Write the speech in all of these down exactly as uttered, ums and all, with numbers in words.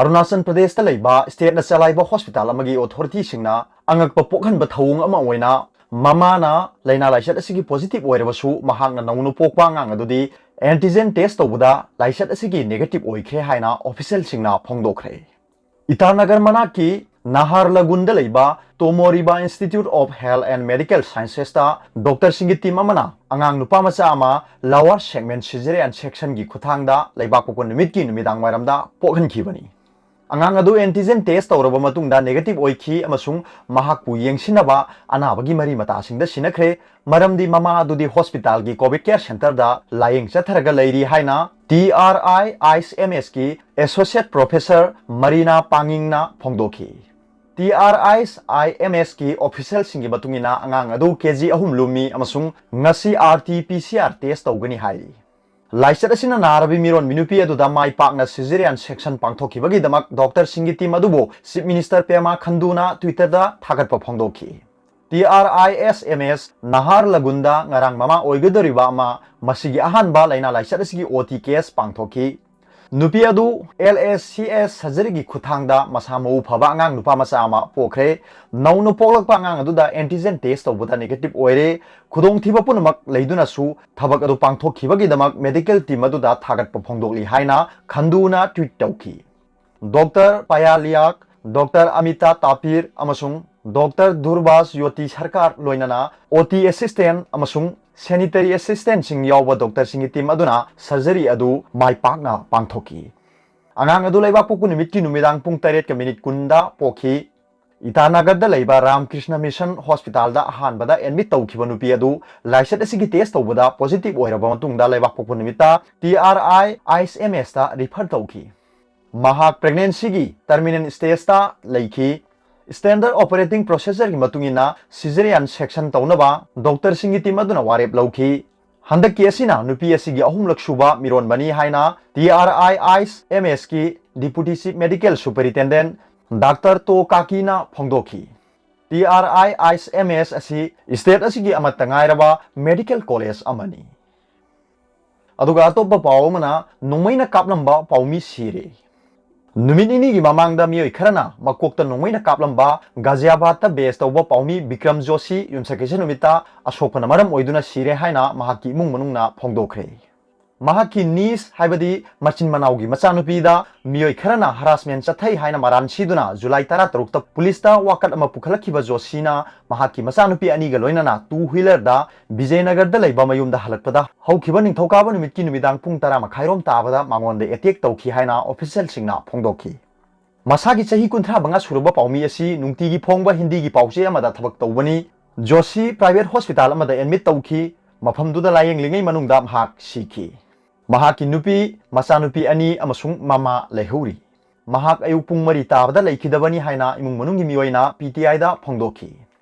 ꯑꯔꯨꯅꯥꯆꯜ ꯄ꯭ꯔꯗꯦꯁꯇ ꯂꯩꯕ ꯁ꯭ꯇꯦꯠꯅ ꯆꯂꯥꯏꯕ ꯍꯣꯁꯄꯤꯇꯥꯜ ꯑꯃꯒꯤ ꯑꯣꯊꯣꯔꯤꯇꯤꯁꯤꯡꯅ ꯑꯉꯛꯄ ꯄꯣꯛꯍꯟꯕ ꯊꯧꯑꯣꯡ ꯑꯃ ꯑꯣꯏꯅ ꯃꯃꯥꯅ ꯂꯥꯏꯅꯥ ꯂꯥꯏꯆꯠ ꯑꯁꯤꯒꯤ ꯄꯣꯖꯤꯇꯤꯚ ꯑꯣꯏꯔꯕꯁꯨ ꯃꯍꯥꯛꯅ ꯅꯧꯅ ꯄꯣꯛꯄ ꯑꯉꯥꯡ ꯑꯗꯨꯗꯤ ꯑꯦꯟꯇꯤꯖꯦꯟ ꯇꯦꯁ ꯇꯧꯕꯗ ꯂꯥꯏꯆꯠ ꯑꯁꯤꯒꯤ ꯅꯦꯒꯦꯇꯤꯚ ꯑꯣꯏꯈ꯭ꯔꯦ ꯍꯥꯏꯅ ꯑꯣꯐꯤꯁꯤꯌꯦꯜꯁꯤꯡꯅ ꯐꯣꯡꯗꯣꯛꯈ꯭ꯔꯦ꯫ ꯏꯇꯥꯅꯒꯔ ꯃꯅꯥꯛꯀꯤ ꯅꯍꯥꯔꯂꯒꯨꯟꯗ ꯂꯩꯕ ꯇꯣꯃꯣꯔꯤꯕꯥ Institute of Health and Medical Sciences ꯇ ꯗꯣꯛꯇꯔꯁꯤꯡꯒꯤ ꯇꯤꯝ ꯑꯃꯅ ꯑꯉꯥꯡ ꯅꯨꯄꯥ ꯃꯆꯥ ꯑꯃ ꯂꯋꯥꯔ ꯁꯦꯒꯃꯦꯟ ꯁꯤꯖꯔꯤꯌꯥꯟ ꯁꯦꯛꯁꯟꯒꯤ ꯈꯨꯠꯊꯥꯡꯗ ꯂꯩꯕꯥꯛꯄꯣꯛꯄ ꯅꯨꯃꯤꯠꯀꯤ ꯅꯨꯃꯤꯗꯥꯡ ꯋꯥꯏꯔꯝꯗ ꯄꯣꯛꯍꯟꯈꯤꯕꯅꯤ꯫ ꯑꯉꯥꯡ ꯑꯗꯨ ꯑꯦꯟꯇꯤꯖꯦꯟ ꯇꯦꯁ ꯇꯧꯔꯕ ꯃꯇꯨꯡꯗ ꯅꯦꯒꯦꯇꯤꯚ ꯑꯣꯏꯈꯤ ꯑꯃꯁꯨꯡ ꯃꯍꯥꯛꯄꯨ ꯌꯦꯡꯁꯤꯟꯅꯕ ꯑꯅꯥꯕꯒꯤ ꯃꯔꯤ ꯃꯇꯥꯁꯤꯡꯗ ꯁꯤꯟꯅꯈ꯭ꯔꯦ, ꯃꯔꯝꯗꯤ ꯃꯃꯥ ꯑꯗꯨꯗꯤ ꯍꯣꯁꯄꯤꯇꯥꯜꯒꯤ ꯀꯣꯚꯤꯗ ꯀꯦꯌꯔ ꯁꯦꯟꯇꯔꯗ ꯂꯥꯌꯦꯡ ꯆꯠꯊꯔꯒ ꯂꯩꯔꯤ ꯍꯥꯏꯅ T R I H M ꯑꯦꯁꯀꯤ ꯑꯦꯁꯣꯁꯤꯌꯦꯠ ꯄ꯭ꯔꯣꯐꯦꯁꯔ ꯃꯔꯤꯅꯥ ꯄꯥꯉꯤꯡꯅ ꯐꯣꯡꯗꯣꯛꯈꯤ꯫ T R I H M ꯑꯦꯁꯀꯤ ꯑꯣꯐꯤꯁꯤꯌꯦꯜꯁꯤꯡꯒꯤ ꯃꯇꯨꯡ ꯏꯟꯅ ꯑꯉꯥꯡ ꯑꯗꯨ ꯀꯦ ꯖꯤ ꯑꯍꯨꯝ ꯂꯨꯝꯃꯤ ꯑꯃꯁꯨꯡ ꯉꯁꯤ R T P C R test ꯇꯧꯒꯅꯤ ꯍꯥꯏꯔꯤ꯫ ꯂꯥꯏꯆꯠ ꯑꯁꯤꯅ ꯅꯥꯔꯕꯤ ꯃꯤꯔꯣꯟꯕꯤ ꯅꯨꯄꯤ ꯑꯗꯨꯗ ꯃꯥꯏ ꯄꯥꯛꯅ ꯁꯤꯖꯔꯤꯌꯥꯟ ꯁꯦꯛꯁꯟ ꯄꯥꯡꯊꯣꯛꯈꯤꯕꯒꯤꯗꯃꯛ ꯗꯣꯛꯇꯔꯁꯤꯡꯒꯤ ꯇꯤꯝ ꯑꯗꯨꯕꯨ ꯆꯤꯐ ꯃꯤꯅꯤꯁꯇꯔ ꯄꯦꯃꯥ ꯈꯟꯗꯨꯅ ꯇ꯭ꯋꯤꯇꯔꯗ ꯊꯥꯒꯠꯄ ꯐꯣꯡꯗꯣꯛꯈꯤ꯫ ꯇꯤ ꯑꯥꯔ ꯑꯥꯏ ꯑꯦꯁ ꯑꯦꯝ ꯑꯦꯁ ꯅꯍꯥꯔꯂꯒꯨꯟꯗ ꯉꯔꯥꯡ ꯃꯃꯥ ꯑꯣꯏꯒꯗꯧꯔꯤꯕ ꯑꯃ ꯃꯁꯤꯒꯤ ꯑꯍꯥꯟꯕ ꯂꯥꯏꯅꯥ ꯂꯥꯏꯆꯠ ꯑꯁꯤꯒꯤ ꯑꯣ ꯇꯤ ꯀꯦꯁ ꯄꯥꯡꯊꯣꯛꯈꯤ꯫ ꯅꯨꯄꯤ ꯑꯗꯨ ꯑꯦꯜ ꯑꯦꯁ ꯁꯤ ꯑꯦꯁ ꯁꯔꯖꯔꯤꯒꯤ ꯈꯨꯠꯊꯥꯡꯗ ꯃꯁꯥ ꯃꯎ ꯐꯕ ꯑꯉꯥꯡ ꯅꯨꯄꯥ ꯃꯆꯥ ꯑꯃ ꯄꯣꯛꯈ꯭ꯔꯦ꯫ ꯅꯧꯅ ꯄꯣꯛꯂꯛꯄ ꯑꯉꯥꯡ ꯑꯗꯨꯗ ꯑꯦꯟꯇꯤꯖꯦꯟ ꯇꯦꯁ ꯇꯧꯕꯗ ꯅꯦꯒꯦꯇꯤꯚ ꯑꯣꯏꯔꯦ꯫ ꯈꯨꯗꯣꯡꯊꯤꯕ ꯄꯨꯝꯅꯃꯛ ꯂꯩꯗꯨꯅꯁꯨ ꯊꯕꯛ ꯑꯗꯨ ꯄꯥꯡꯊꯣꯛꯈꯤꯕꯒꯤꯗꯃꯛ ꯃꯦꯗꯤꯀꯦꯜ ꯇꯤꯝ ꯑꯗꯨꯗ ꯊꯥꯒꯠꯄ ꯐꯣꯡꯗꯣꯛꯂꯤ ꯍꯥꯏꯅ ꯈꯟꯗꯨꯅ ꯇ꯭ꯋꯤꯠ ꯇꯧꯈꯤ꯫ ꯗꯣꯛꯇꯔ ꯄꯌꯥ ꯂꯤꯌꯥꯛ, ꯗꯣꯛꯇꯔ ꯑꯃꯤꯇꯥ ꯇꯥꯄꯤꯔ ꯑꯃꯁꯨꯡ ꯗꯣꯛꯇꯔ ꯗꯨꯔꯕꯥꯁ ꯌꯣꯇꯤ ꯁꯔꯀꯥꯔ ꯂꯣꯏꯅꯅ ꯑꯣ ꯇꯤ ꯑꯦꯁꯤꯁꯇꯦꯟ ꯑꯃꯁꯨꯡ ꯁꯦꯅꯤꯇꯔꯤ ꯑꯦꯁꯤꯁꯇꯦꯟꯁꯤꯡ ꯌꯥꯎꯕ ꯗꯣꯛꯇꯔꯁꯤꯡꯒꯤ ꯇꯤꯝ ꯑꯗꯨꯅ ꯁꯔꯖꯔꯤ ꯑꯗꯨ ꯃꯥꯏ ꯄꯥꯛꯅ ꯄꯥꯡꯊꯣꯛꯈꯤ꯫ ꯑꯉꯥꯡ ꯑꯗꯨ ꯂꯩꯕꯥꯛꯄꯣꯛꯄ ꯅꯨꯃꯤꯠꯀꯤ ꯅꯨꯃꯤꯗꯥꯡ ꯄꯨꯡ ꯇꯔꯦꯠꯀ ꯃꯤꯅꯤꯠ ꯀꯨꯟꯗ ꯄꯣꯛꯈꯤ꯫ ꯏꯇꯥꯅꯒꯔꯗ ꯂꯩꯕ ꯔꯥꯝꯀ꯭ꯔꯤꯁꯅ ꯃꯤꯁꯟ ꯍꯣꯁꯄꯤꯇꯥꯜꯗ ꯑꯍꯥꯟꯕꯗ ꯑꯦꯗꯃꯤꯠ ꯇꯧꯈꯤꯕ ꯅꯨꯄꯤ ꯑꯗꯨ ꯂꯥꯏꯆꯠ ꯑꯁꯤꯒꯤ ꯇꯦꯁ ꯇꯧꯕꯗ ꯄꯣꯖꯤꯇꯤꯚ ꯑꯣꯏꯔꯕ ꯃꯇꯨꯡꯗ ꯂꯩꯕꯥꯛꯄꯣꯛꯄ ꯅꯨꯃꯤꯠꯇ T R I H M ꯑꯦꯁꯇ refer ꯇꯧꯈꯤ꯫ ꯃꯍꯥꯛ ꯄ꯭ꯔꯦꯒꯅꯦꯟꯁꯤꯒꯤ ꯇꯔꯃꯤꯅꯦꯜ ꯁ꯭ꯇꯦꯖꯇ ꯂꯩꯈꯤ꯫ ꯁ꯭ꯇꯦꯟꯗꯔꯗ ꯑꯣꯄꯔꯦꯇꯤꯡ ꯄ꯭ꯔꯣꯁꯦꯁꯔꯒꯤ ꯃꯇꯨꯡ ꯏꯟꯅ ꯁꯤꯖꯔꯤꯌꯥꯟ ꯁꯦꯛꯁꯟ ꯇꯧꯅꯕ ꯗꯣꯛꯇꯔꯁꯤꯡꯒꯤ ꯇꯤꯝ ꯑꯗꯨꯅ ꯋꯥꯔꯦꯞ ꯂꯧꯈꯤ꯫ ꯍꯟꯗꯛꯀꯤ ꯑꯁꯤꯅ ꯅꯨꯄꯤ ꯑꯁꯤꯒꯤ ꯑꯍꯨꯝꯂꯛ ꯁꯨꯕ ꯃꯤꯔꯣꯟꯕꯅꯤ ꯍꯥꯏꯅ T R I H M ꯑꯦꯁꯀꯤ deputy chief medical superintendent doctor To ꯀꯥꯀꯤꯅ ꯐꯣꯡꯗꯣꯛꯈꯤ꯫ T R I H M S ꯑꯁꯤ ꯁ꯭ꯇꯦꯠ ꯑꯁꯤꯒꯤ ꯑꯃꯠꯇ ꯉꯥꯏꯔꯕ ꯃꯦꯗꯤꯀꯦꯜ ꯀꯣꯂꯦꯖ ꯑꯃꯅꯤ꯫ ꯑꯗꯨꯒ ꯑꯇꯣꯞꯄ ꯄꯥꯎ ꯑꯃꯅ ꯅꯣꯡꯃꯩꯅ ꯀꯥꯞꯂꯝꯕ ꯄꯥꯎꯃꯤ ꯁꯤꯔꯦ꯫ ꯅꯨꯃꯤꯠ ꯅꯤꯅꯤꯒꯤ ꯃꯃꯥꯡꯗ ꯃꯤꯑꯣꯏ ꯈꯔꯅ ꯃꯀꯣꯛꯇ ꯅꯣꯡꯃꯩꯅ ꯀꯥꯞꯂꯝꯕ ꯒꯥꯖꯤꯌꯥꯕꯥꯗꯇ base ꯇꯧꯕ ꯄꯥꯎꯃꯤ ꯕꯤꯀ꯭ꯔꯝ ꯖꯣꯁꯤ ꯌꯨꯝꯁꯀꯩꯁ ꯅꯨꯃꯤꯠꯇ ꯑꯁꯣꯛꯄꯅ ꯃꯔꯝ ꯑꯣꯏꯗꯨꯅ ꯁꯤꯔꯦ ꯍꯥꯏꯅ ꯃꯍꯥꯛꯀꯤ ꯏꯃꯨꯡ ꯃꯅꯨꯡꯅ ꯐꯣꯡꯗꯣꯛꯈ꯭ꯔꯦ꯫ ꯃꯍꯥꯛꯀꯤ niece, ꯍꯥꯏꯕꯗꯤ ꯃꯆꯤꯟ ꯃꯅꯥꯎꯒꯤ ꯃꯆꯥꯅꯨꯄꯤꯗ ꯃꯤꯑꯣꯏ ꯈꯔꯅ harassment ꯆꯠꯊꯩ ꯍꯥꯏꯅ ꯃꯔꯥꯜ ꯁꯤꯗꯨꯅ ꯖꯨꯂꯥꯏ ꯇꯔꯥꯇꯔꯨꯛꯇ ꯄꯨꯂꯤꯁꯇ ꯋꯥꯀꯠ ꯑꯃ ꯄꯨꯈꯠꯂꯛꯈꯤꯕ ꯖꯣꯁꯤꯅ ꯃꯍꯥꯛꯀꯤ ꯃꯆꯥꯅꯨꯄꯤ ꯑꯅꯤꯒ ꯂꯣꯏꯅꯅ two wheelerꯗ ꯕꯤꯖꯌꯅꯒꯔꯗ ꯂꯩꯕ ꯃꯌꯨꯝꯗ ꯍꯜꯂꯛꯄꯗ ꯍꯧꯈꯤꯕ ꯅꯤꯡꯊꯧꯀꯥꯕ ꯅꯨꯃꯤꯠꯀꯤ ꯅꯨꯃꯤꯗꯥꯡ ꯄꯨꯡ ꯇꯔꯥ ꯃꯈꯥꯏꯔꯣꯝ ꯇꯥꯕꯗ ꯃꯉꯣꯟꯗ attack ꯇꯧꯈꯤ ꯍꯥꯏꯅ officialꯁꯤꯡꯅ ꯐꯣꯡꯗꯣꯛꯈꯤ꯫ ꯃꯁꯥꯒꯤ ꯆꯍꯤ ꯀꯨꯟꯊ꯭ꯔꯥ ꯃꯉꯥ ꯁꯨꯔꯕ ꯄꯥꯎꯃꯤ ꯑꯁꯤ ꯅꯨꯡꯇꯤꯒꯤ ꯐꯣꯡꯕ ꯍꯤꯟꯗꯤꯒꯤ ꯄꯥꯎꯆꯦ ꯑꯃꯗ ꯊꯕꯛ ꯇꯧꯕꯅꯤ꯫ ꯖꯣꯁꯤ private hospital ꯑꯃꯗ admit ꯇꯧꯈꯤ꯫ ꯃꯐꯝꯗꯨꯗ ꯂꯥꯌꯦꯡꯂꯤꯉꯩ ꯃꯅꯨꯡꯗ ꯃꯍꯥꯛ ꯁꯤꯈꯤ꯫ ꯃꯍꯥꯛꯀꯤ ꯅꯨꯄꯤ, ꯃꯆꯥꯅꯨꯄꯤ ꯑꯅꯤ ꯑꯃꯁꯨꯡ ꯃꯃꯥ ꯂꯩꯍꯧꯔꯤ꯫ ꯃꯍꯥꯛ ꯑꯌꯨꯛ ꯄꯨꯡ ꯃꯔꯤ ꯇꯥꯕꯗ ꯂꯩꯈꯤꯗꯕꯅꯤ ꯍꯥꯏꯅ ꯏꯃꯨꯡ ꯃꯅꯨꯡꯒꯤ ꯃꯤꯑꯣꯏꯅ P T Iꯗ ꯐꯣꯡꯗꯣꯛꯈꯤ꯫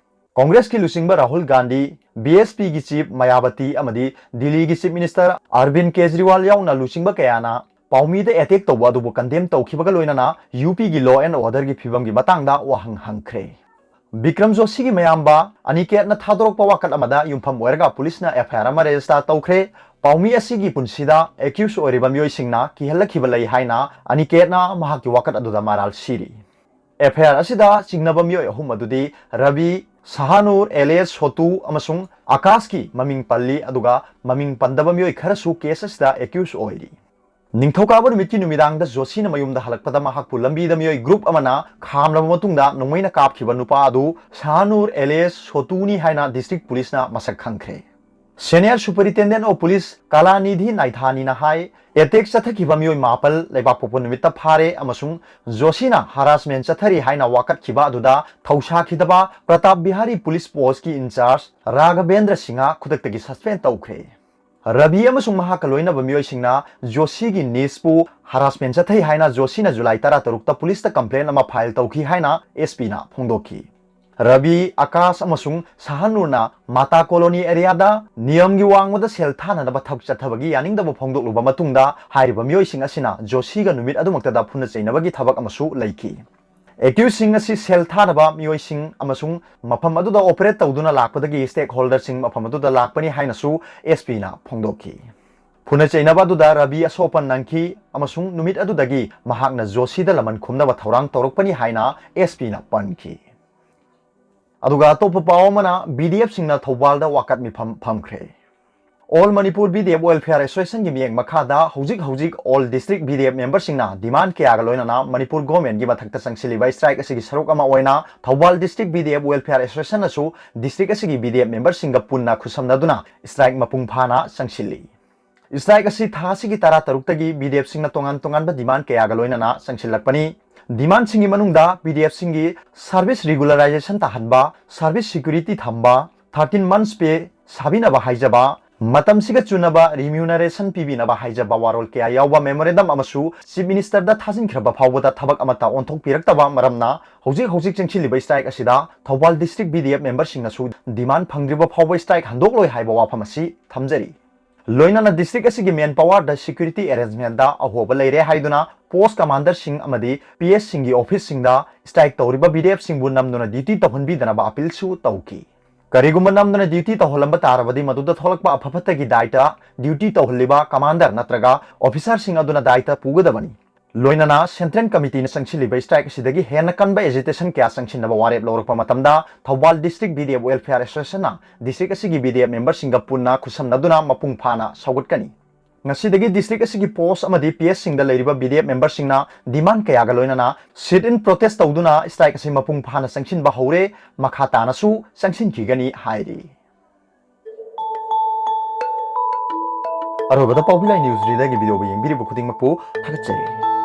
ꯀꯣꯡꯒ꯭ꯔꯦꯁꯀꯤ ꯂꯨꯆꯤꯡꯕ Rahul Gandhi, B S Pꯒꯤ chief ꯃꯌꯥꯕꯇꯤ ꯑꯃꯗꯤ ꯗꯤꯜꯂꯤꯒꯤ chief minister ꯑꯔꯕꯤꯟ ꯀꯦꯖꯔꯤꯋꯥꯜ ꯌꯥꯎꯅ ꯂꯨꯆꯤꯡꯕ ꯀꯌꯥꯅ ꯄꯥꯎꯃꯤꯗ attack ꯇꯧꯕ ꯑꯗꯨꯕꯨ condemn ꯇꯧꯈꯤꯕꯒ ꯂꯣꯏꯅꯅ U Pꯒꯤ law and orderꯒꯤ ꯐꯤꯕꯝꯒꯤ ꯃꯇꯥꯡꯗ ꯋꯥꯍꯪ ꯍꯪꯈ꯭ꯔꯦ꯫ ꯕꯤꯀ꯭ꯔꯝ ꯖꯣꯁꯤꯒꯤ ꯃꯌꯥꯝꯕ ꯑꯅꯤꯀꯦꯠꯅ ꯊꯥꯗꯣꯔꯛꯄ ꯋꯥꯀꯠ ꯑꯃꯗ ꯌꯨꯝꯐꯝ ꯑꯣꯏꯔꯒ ꯄꯨꯂꯤꯁꯅ F I R ꯑꯃ register ꯇꯧꯈ꯭ꯔꯦ꯫ ꯄꯥꯎꯃꯤ ꯑꯁꯤꯒꯤ ꯄꯨꯟꯁꯤꯗ accused ꯑꯣꯏꯔꯤꯕ ꯃꯤꯑꯣꯏꯁꯤꯡꯅ ꯀꯤꯍꯜꯂꯛꯈꯤꯕ ꯂꯩ ꯍꯥꯏꯅ ꯑꯅꯤꯀꯦꯠꯅ ꯃꯍꯥꯛꯀꯤ ꯋꯥꯀꯠ ꯑꯗꯨꯗ ꯃꯔꯥꯜ ꯁꯤꯔꯤ꯫ F I R ꯑꯁꯤꯗ ꯆꯤꯡꯅꯕ ꯃꯤꯑꯣꯏ ꯑꯍꯨꯝ ꯑꯗꯨꯗꯤ ꯔꯕꯤ, ꯁꯍꯥꯅꯨꯔ alias ꯁꯣꯇꯨ ꯑꯃꯁꯨꯡ ꯑꯀꯥꯁꯀꯤ ꯃꯃꯤꯡ ꯄꯜꯂꯤ, ꯑꯗꯨꯒ ꯃꯃꯤꯡ ꯄꯟꯗꯕ ꯃꯤꯑꯣꯏ ꯈꯔꯁꯨ case ꯑꯁꯤꯗ accused ꯑꯣꯏꯔꯤ꯫ ꯅꯤꯡꯊꯧꯀꯥꯕ ꯅꯨꯃꯤꯠꯀꯤ ꯅꯨꯃꯤꯗꯥꯡꯗ ꯖꯣꯁꯤꯅ ꯃꯌꯨꯝꯗ ꯍꯜꯂꯛꯄꯗ ꯃꯍꯥꯛꯄꯨ ꯂꯝꯕꯤꯗ ꯃꯤꯑꯣꯏ group ꯑꯃꯅ ꯈꯥꯝꯂꯕ ꯃꯇꯨꯡꯗ ꯅꯣꯡꯃꯩꯅ ꯀꯥꯞꯈꯤꯕ ꯅꯨꯄꯥ ꯑꯗꯨ ꯁꯍꯥꯅꯨꯔ alias ꯁꯣꯇꯨꯅꯤ ꯍꯥꯏꯅ district ꯄꯨꯂꯤꯁꯅ ꯃꯁꯛ ꯈꯪꯈ꯭ꯔꯦ꯫ Senior Superintendent of Police ꯀꯂꯥꯅꯤꯙꯤ ꯅꯥꯏꯊꯥꯅꯤꯅ high, attack ꯆꯠꯊꯈꯤꯕ ꯃꯤꯑꯣꯏ ꯃꯥꯄꯜ ꯂꯩꯕꯥꯛꯄꯣꯛꯄ ꯅꯨꯃꯤꯠꯇ ꯐꯥꯔꯦ ꯑꯃꯁꯨꯡ ꯖꯣꯁꯤꯅ harassment ꯆꯠꯊꯔꯤ ꯍꯥꯏꯅ ꯋꯥꯀꯠꯈꯤꯕ ꯑꯗꯨꯗ ꯊꯧꯁꯥꯈꯤꯗꯕ ꯄ꯭ꯔꯇꯥꯞ ꯕꯤꯍꯥꯔꯤ ꯄꯨꯂꯤꯁ ꯄꯣꯁꯀꯤ in-charge ꯔꯥꯘꯕꯦꯟꯗ꯭ꯔ ꯁꯤꯡꯍ ꯈꯨꯗꯛꯇꯒꯤ suspend ꯇꯧꯈ꯭ꯔꯦ꯫ ꯔꯕꯤ ꯑꯃꯁꯨꯡ ꯃꯍꯥꯛꯀ ꯂꯣꯏꯅꯕ ꯃꯤꯑꯣꯏꯁꯤꯡꯅ ꯖꯣꯁꯤꯒꯤ nieceꯄꯨ harassment ꯆꯠꯊꯩ ꯍꯥꯏꯅ ꯖꯣꯁꯤꯅ ꯖꯨꯂꯥꯏ ꯇꯔꯥꯇꯔꯨꯛꯇ ꯄꯨꯂꯤꯁꯇ complaint ꯑꯃ file ꯇꯧꯈꯤ ꯍꯥꯏꯅ S Pꯅ ꯐꯣꯡꯗꯣꯛꯈꯤ꯫ ꯔꯕꯤ, ꯑꯀꯥꯁ ꯑꯃꯁꯨꯡ ꯁꯍꯥꯅꯨꯔꯅ ꯃꯥꯇꯥ ꯀꯣꯂꯣꯅꯤ areaꯗ ꯅꯤꯌꯝꯒꯤ ꯋꯥꯡꯃꯗ ꯁꯦꯜ ꯊꯥꯅꯅꯕ ꯊꯕꯛ ꯆꯠꯊꯕꯒꯤ ꯌꯥꯅꯤꯡꯗꯕ ꯐꯣꯡꯗꯣꯛꯂꯨꯕ ꯃꯇꯨꯡꯗ ꯍꯥꯏꯔꯤꯕ ꯃꯤꯑꯣꯏꯁꯤꯡ ꯑꯁꯤꯅ ꯖꯣꯁꯤꯒ ꯅꯨꯃꯤꯠ ꯑꯗꯨꯃꯛꯇꯗ ꯐꯨꯅ ꯆꯩꯅꯕꯒꯤ ꯊꯕꯛ ꯑꯃꯁꯨ ꯂꯩꯈꯤ꯫ Accusedꯁꯤꯡ ꯑꯁꯤ ꯁꯦꯜ ꯊꯥꯅꯕ ꯃꯤꯑꯣꯏꯁꯤꯡ ꯑꯃꯁꯨꯡ ꯃꯐꯝ ꯑꯗꯨꯗ operate ꯇꯧꯗꯨꯅ ꯂꯥꯛꯄꯗꯒꯤ stakeholderꯁꯤꯡ ꯃꯐꯝ ꯑꯗꯨꯗ ꯂꯥꯛꯄꯅꯤ ꯍꯥꯏꯅꯁꯨ S Pꯅ ꯐꯣꯡꯗꯣꯛꯈꯤ꯫ ꯐꯨꯅ ꯆꯩꯅꯕ ꯑꯗꯨꯗ ꯔꯕꯤ ꯑꯁꯣꯛ ꯑꯄꯟ ꯅꯪꯈꯤ ꯑꯃꯁꯨꯡ ꯅꯨꯃꯤꯠ ꯑꯗꯨꯗꯒꯤ ꯃꯍꯥꯛꯅ ꯖꯣꯁꯤꯗ ꯂꯃꯟ ꯈꯨꯝꯅꯕ ꯊꯧꯔꯥꯡ ꯇꯧꯔꯛꯄꯅꯤ ꯍꯥꯏꯅ ꯑꯦꯁ ꯄꯤꯅ ꯄꯟꯈꯤ꯫ ꯑꯗꯨꯒ ꯑꯇꯣꯞꯄ ꯄꯥꯎ ꯑꯃꯅ, ꯕꯤ ꯗꯤ ꯑꯦꯐꯁꯤꯡꯅ ꯊꯧꯕꯥꯜꯗ ꯋꯥꯀꯠ ꯃꯤꯐꯝ ꯐꯝꯈ꯭ꯔꯦ꯫ All Manipur B D F Welfare Associationꯒꯤ ꯃꯤꯠꯌꯦꯡ ꯃꯈꯥꯗ ꯍꯧꯖꯤꯛ ꯍꯧꯖꯤꯛ all district B D F memberꯁꯤꯡꯅ demand ꯀꯌꯥꯒ ꯂꯣꯏꯅꯅ ꯃꯅꯤꯄꯨꯔ governmentꯀꯤ ꯃꯊꯛꯇ ꯆꯪꯁꯤꯜꯂꯤꯕ strike ꯑꯁꯤꯒꯤ ꯁꯔꯨꯛ ꯑꯃ ꯑꯣꯏꯅ Thoubal District B D F Welfare Associationꯅꯁꯨ district ꯑꯁꯤꯒꯤ B D F memberꯁꯤꯡꯒ ꯄꯨꯟꯅ ꯈꯨꯠꯁꯝꯅꯗꯨꯅ strike ꯃꯄꯨꯡ ꯐꯥꯅ ꯆꯪꯁꯤꯜꯂꯤ꯫ Strike ꯑꯁꯤ ꯊꯥ ꯑꯁꯤꯒꯤ ꯇꯔꯥ ꯇꯔꯨꯛꯇꯒꯤ B D Fꯁꯤꯡꯅ ꯇꯣꯉꯥꯟ ꯇꯣꯉꯥꯟꯕ demand ꯀꯌꯥꯒ ꯂꯣꯏꯅꯅ ꯆꯪꯁꯤꯜꯂꯛꯄꯅꯤ꯫ Demandꯁꯤꯡꯒꯤ ꯃꯅꯨꯡꯗ B D Fꯁꯤꯡꯒꯤ service regularization ꯇꯥꯍꯟꯕ, service security ꯊꯝꯕ, thirteen months pay ꯁꯥꯕꯤꯅꯕ ꯍꯥꯏꯖꯕ, ꯃꯇꯝꯁꯤꯒ ꯆꯨꯅꯕ remuneration ꯄꯤꯕꯤꯅꯕ ꯍꯥꯏꯖꯕ ꯋꯥꯔꯣꯜ ꯀꯌꯥ ꯌꯥꯎꯕ memorandum ꯑꯃꯁꯨ Chief Ministerꯗ ꯊꯥꯖꯤꯟꯈ꯭ꯔꯕ ꯐꯥꯎꯕꯗ ꯊꯕꯛ ꯑꯃꯠꯇ ꯑꯣꯟꯊꯣꯛꯄꯤꯔꯛꯇꯕ ꯃꯔꯝꯅ ꯍꯧꯖꯤꯛ ꯍꯧꯖꯤꯛ ꯆꯪꯁꯤꯜꯂꯤꯕ strike ꯑꯁꯤꯗ Thoubal District B D F memberꯁꯤꯡꯅꯁꯨ demand ꯐꯪꯗ꯭ꯔꯤꯕ ꯐꯥꯎꯕ strike ꯍꯟꯗꯣꯛꯂꯣꯏ ꯍꯥꯏꯕ ꯋꯥꯐꯝ ꯑꯁꯤ ꯊꯝꯖꯔꯤ꯫ ꯂꯣꯏꯅꯅ district ꯑꯁꯤꯒꯤ manpowerꯗ security arrangementꯗ ꯑꯍꯣꯕ ꯂꯩꯔꯦ ꯍꯥꯏꯗꯨꯅ post commanderꯁꯤꯡ ꯑꯃꯗꯤ P Sꯁꯤꯡꯒꯤ officeꯁꯤꯡꯗ strike ꯇꯧꯔꯤꯕ B D Fꯁꯤꯡꯕꯨ ꯅꯝꯗꯨꯅ duty ꯇꯧꯍꯟꯕꯤꯗꯅꯕ appealꯁꯨ ꯇꯧꯈꯤ꯫ ꯀꯔꯤꯒꯨꯝꯕ ꯅꯝꯗꯨꯅ duty ꯇꯧꯍꯜꯂꯝꯕ ꯇꯥꯔꯕꯗꯤ ꯃꯗꯨꯗ ꯊꯣꯛꯂꯛꯄ ꯑꯐ ꯐꯠꯇꯒꯤ ꯗꯥꯏꯇ duty ꯇꯧꯍꯜꯂꯤꯕ commander ꯅꯠꯇ꯭ꯔꯒ officerꯁꯤꯡ ꯑꯗꯨꯅ ꯗꯥꯏꯇ ꯄꯨꯒꯗꯕꯅꯤ꯫ ꯂꯣꯏꯅꯅ Central Committeeꯅ ꯆꯪꯁꯤꯜꯂꯤꯕ strike ꯑꯁꯤꯗꯒꯤ ꯍꯦꯟꯅ ꯀꯟꯕ agitation ꯀꯌꯥ ꯆꯪꯁꯤꯟꯅꯕ ꯋꯥꯔꯦꯞ ꯂꯧꯔꯛꯄ ꯃꯇꯝꯗ Thoubal District B D F Welfare Associationꯅ district ꯑꯁꯤꯒꯤ B D F memberꯁꯤꯡꯒ ꯄꯨꯟꯅ ꯈꯨꯠꯁꯝꯅꯗꯨꯅ ꯃꯄꯨꯡ ꯐꯥꯅ ꯁꯧꯒꯠꯀꯅꯤ꯫ ꯉꯁꯤꯗꯒꯤ district ꯑꯁꯤꯒꯤ post ꯑꯃꯗꯤ P Sꯁꯤꯡꯗ ꯂꯩꯔꯤꯕ B D F memberꯁꯤꯡꯅ demand ꯀꯌꯥꯒ ꯂꯣꯏꯅꯅ sit-in protest ꯇꯧꯗꯨꯅ strike ꯑꯁꯤ ꯃꯄꯨꯡ ꯐꯥꯅ ꯆꯪꯁꯤꯟꯕ ꯍꯧꯔꯦ, ꯃꯈꯥ ꯇꯥꯅꯁꯨ ꯆꯪꯁꯤꯟꯈꯤꯒꯅꯤ ꯍꯥꯏꯔꯤ꯫ ꯑꯔꯣꯏꯕꯗ ꯄꯥꯎꯕꯤ ꯂꯥꯏ news readerꯒꯤ videoꯕꯨ ꯌꯦꯡꯕꯤꯔꯤꯕ ꯈꯨꯗꯤꯡꯃꯛꯄꯨ ꯊꯥꯒꯠꯆꯔꯤ꯫